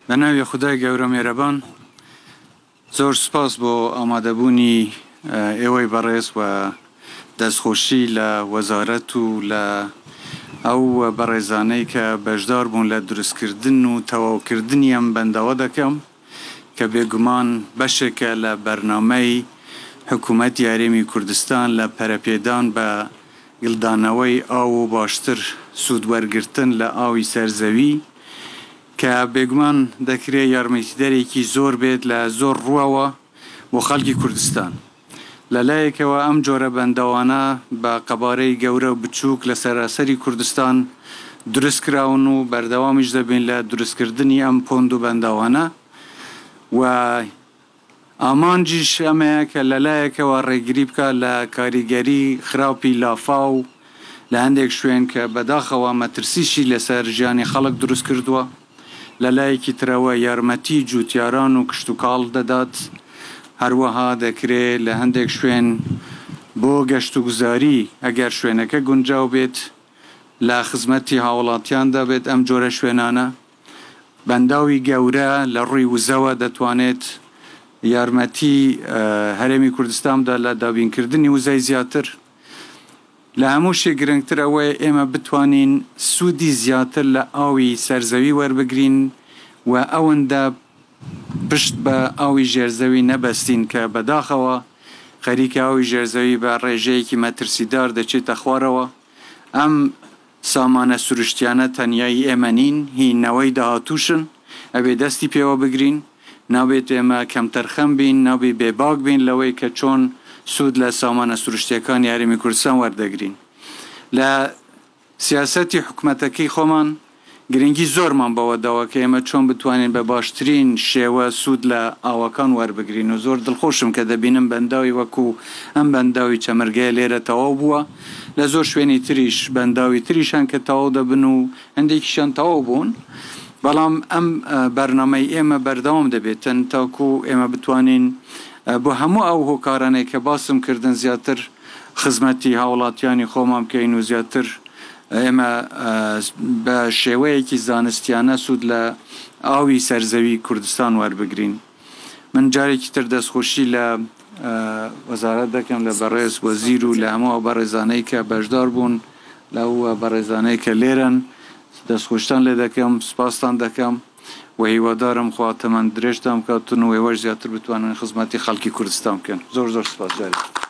بە ناوی خودای گەورە مێرەبان. زۆر سوپاس بۆ ئامادەبوونی ئێوەی بەڕێز و دەستخۆشی لە وەزارەت و لە ئەو بەڕێزانەی کە بەشدار بوون لە دروستکردن و تەواوکردنی ئەم بەنداوە دەکەم کە بێگومان بەشێکە لە بەرنامەی حکوومەتی هەرێمی کوردستان لە پەرەپێدان بە گلدانەوەی ئاو و باشتر سوودوەرگرتن لە ئاوی سەر زەوی کە بێگومان دەکرێ یارمەتیدەرێکی زۆر بێت لە زۆر ڕووەوە بۆ خەڵکی کوردستان. لە لایەکەوە ئەم جۆرە بەنداوانە بە قەبارەی گەورە و بچووک لە سەراسەری کوردستان دروست کراون و بەردەوامیش دەبین لە دروستکردنی ئەم پۆند و بەنداوانە و ئامانجیش ئەمەیە کە لەلایەکەوە ڕێگری بکات لە کاریگەری خراپی لافاو لە هەندێک شوێن کە بەداخەوە مەترسیشی لەسەر ژیانی خەڵک دروست کردووە، لەلایەکی ترەوە یارمەتی جووتیاران و کشتوکاڵ دەدات، هەروەها دەکرێ لە هەندێک شوێن بۆ گەشتوگوزاری ئەگەر شوێنەکە گونجاو بێت لە خزمەتی هاوڵاتیاندا بێت ئەم جۆرە شوێنانە. بەنداوی گەورە لە ڕووی وزەوە دەتوانێت یارمەتی هەرێمی کوردستان بدات لە دابینکردنی وزەی زیاتر. لە هەموو شتێک گرنگتر ئەوەیە ئێمە بتوانین سوودی زیاتر لە ئاوی سەرزەوی وەربگرین و ئەوەندە پشت بە ئاوی ژێرزەوی نەبەستین کە بەداخەوە خەریکە ئاوی ژێرزەوی بە ڕێژەیەکی مەترسیدار دەچێتە خوارەوە. ئەم سامانە سروشتیانە تەنیا هی ئێمە نین، هی نەوەی داهاتووشن، ئەبێ دەستی پێوە بگرین، نابێت ئێمە کەمتەرخەم بین، نابێ بێباک بین لەوەی کە چۆن سوود لە سامانە سروشتییەکانی هەرێمی کوردستان وەردەگرین. لە سیاسەتی حکومەتەکەی خۆمان گرنگی زۆرمان بەوە داوە کە ئێمە چۆن بتوانین بە باشترین شێوە سوود لە ئاوەکان وەربگرین و زۆر دڵخۆشم کە دەبینم بەنداوی وەکو ئەم بەنداوی چەمرگەیە لێرە تەواو بووە، لە زۆر شوێنی تریش بەنداوی تریش هەن کە تەواو دەبن و هەندێکیشیان تەواو بوون، بەڵام ئەم بەرنامەی ئێمە بەردەوام دەبێتن تاکو ئێمە بتوانین بۆ هەموو ئەو هۆکارانەی کە باسم کردن زیاتر خزمەتی هاوڵاتیانی خۆمان بکەین و زیاتر ئێمە بە شێوەیەکی زانستیانە سوود لە ئاوی سەرزەوی کوردستان وەربگرین. من جارێکی تر دەستخۆشی لە وەزارەت دەکەم، لە بەڕێز وەزیر و لە هەموو ئەو بەڕێزانەی کە بەشدار بوون، لەو بەڕێزانەی کە لێرەن، دەستخۆشتان لێ دەکەم، سوپاستان دەکەم و هیوادارم خوا تەمەن درێژتان بکاتن و ئێوەش زیاتر بتوانن خزمەتی خەڵکی کوردستان بکەن. زۆر زۆر سوپاس جارێکی تر.